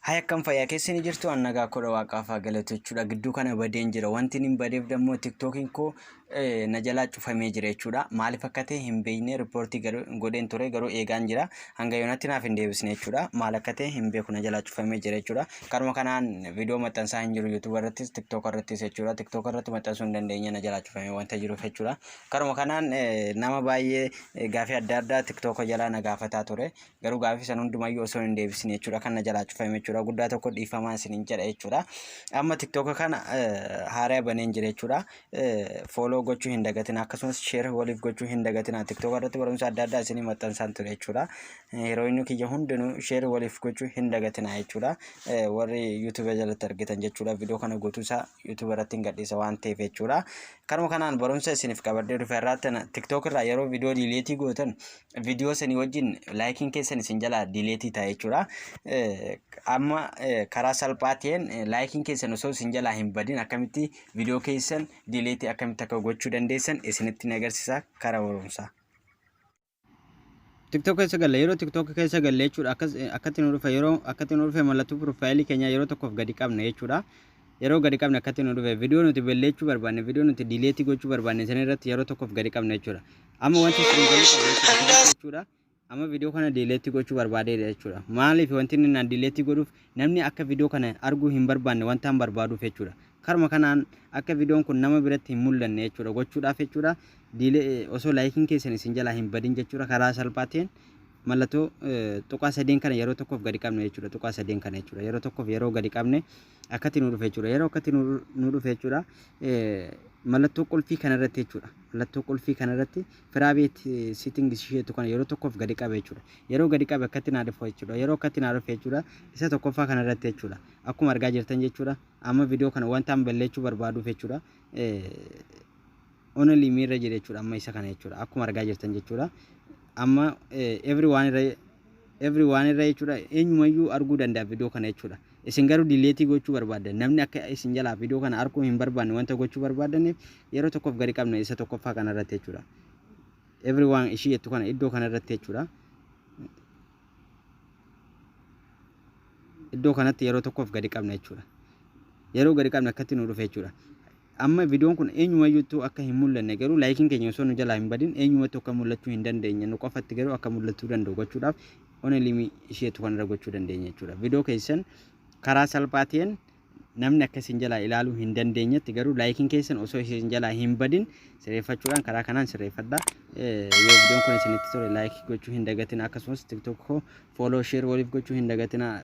Hai, akkam fayyaa keessan jirtu? An nagaa kodha, waaqaaf haa galatu jechuudha. Gidduu kana badeen jira. Wanti hin badeef dammoo TikTokiin koo na jalaa cufamee jira jechuudha. Maaliif akka ta'e hin beekne. Riippoortii godheen ture, garuu eegaan jira. Hanga yoonaatti naaf hin deebisne jechuudha. Maal akka ta'e hin beeku, na jalaa cufamee jira jechuudha. Karuma kanaan viidiyoo maxxansaa hin jiru, YouTube irrattis TikTok irrattis jechuudha. TikTok irratti maxxansuu hin dandeenye, na jalaa cufamee wanta jiruuf jechuudha. Karuma kanaan nama baay'ee gaafii adda addaa TikTok jalaa na gaafataa ture. Garuu gaafii san hundumayyuu osoo hin deebisne jechuudha kan na jalaa cufame jechuudha. Guddaa tokko dhiifamaa isiniin jedha jechuudha. Amma TikTok kana haaraa baneen jira jechuudha. Follow gochuu hin dagatina, akkasumas share waliif gochuu hin dagatina. TikTok irratti barumsa adda addaa isinii maxxansaan ture jechuudha. Yeroo inni kiyya hundinuu share waliif gochuu hin dagatina jechuudha. Warri YouTube jalatti argitan jechuudha. Viidiyoo kana guutuu isaa YouTube irratti hin gadhiisa waan ta'eef jechuudha. Kanuma kanaan barumsa isiniif qabadhee dhufe irraatti TikTok irraa yeroo viidiyoo delete gootan viidiyoo sanii wajjin likeiin keessan isin jalaa delete ta'a jechuudha. Amma karaa salphaa ta'een likeiin keessan osoo isin jalaa hin badin akkamitti viidiyoo keessan delete akkamitti akka gochuu dandeessan isinitti ni agarsiisa karaa barumsaa. TikTok keessa galle, yeroo TikTok keessa galle jechuudha, akkas akkatti nu dhufe. Yeroo akkatti nu dhufe, mallattoo profile keenya yeroo tokkoof gadi qabna jechuudha. Yeroo gadi qabne akkatti nu dhufe. Viidiyoo nuti balleessuu barbaanne, viidiyoo nuti delete gochuu barbaanne sana irratti yeroo tokkoof gadi qabna jechuudha. Amma wanti isin galuu qabu jechuudha. Amma viidiyoo kana delete gochuu barbaadeedha jechuudha. Maaliif wanti inni naan delete godhuuf namni akka viidiyoo kana arguu hin barbaanne wanta hin barbaaduuf jechuudha. Karuma kanaan akka viidiyoon kun nama biratti hin mul'anne jechuudha gochuudhaaf jechuudha. Osoo likeiin keessan isin jalaa hin badin jechuudha, karaa salphaa ta'een mallattoo tuqaa sadeen kana yeroo tokkoof gadi qabne jechuudha. Tuqaa sadeen kana jechuudha. Yeroo tokkoof yeroo gadi qabne akkatti nu dhufe jechuudha. Yeroo akkatti nu dhufe jechuudha. Mallattoo qulfii kanarratti jechuudha. Mallattoo qulfii kanarratti private setting isheetu kana yeroo tokkoof gadi qabe jechuudha. Yeroo gadi qabe akkatti naa dhufe jechuudha. Yeroo akkatti naa dhufe jechuudha. Isa tokkoffaa kanarratti jechuudha. Akkuma argaa jirtan jechuudha. Amma viidiyoo kana wanta an balleessuu barbaaduuf jechuudha. Only me irra jira jechuudha amma isa kana jechuudha. Akkuma argaa jirtan jechuudha. Amma everyone irra, everyone irra jechuudha, eenyumayyuu arguu danda'a viidiyoo kana jechuudha. Isin garuu delete gochuu barbaaddan, namni akka isin jalaa viidiyoo kana arguu hin barbaanne wanta gochuu barbaadaniif yeroo tokkoof gadi qabna isa tokkoffaa kana irratti jechuudha. Everyone ishii jettu kana iddoo kana irratti jechuudha. Iddoo kanatti yeroo tokkoof gadi qabna jechuudha. Yeroo gadi qabne akkatti nu dhufe jechuudha. Amma viidiyoon kun eenyumayyuutu akka hin mul'anne, garuu likeiin keenya osoo nu jalaa hin badin eenyumatti akka mul'achuu hin dandeenye, nu qofatti garuu akka mul'achuu danda'u gochuudhaaf only me isheetu kanarra gochuu dandeenya jechuudha. Viidiyoo keessan karaa salphaa ta'een namni akka isin jalaa ilaaluu hin dandeenyetti, garuu likeiin keessan osoo isin jalaa hin badin sirreeffachuudhaan karaa kanaan sirreeffadha. Yoo viidiyoon kun isinitti tole like gochuu hin dagatina, akkasumas TikTok follow, share waliif gochuu hin dagatina.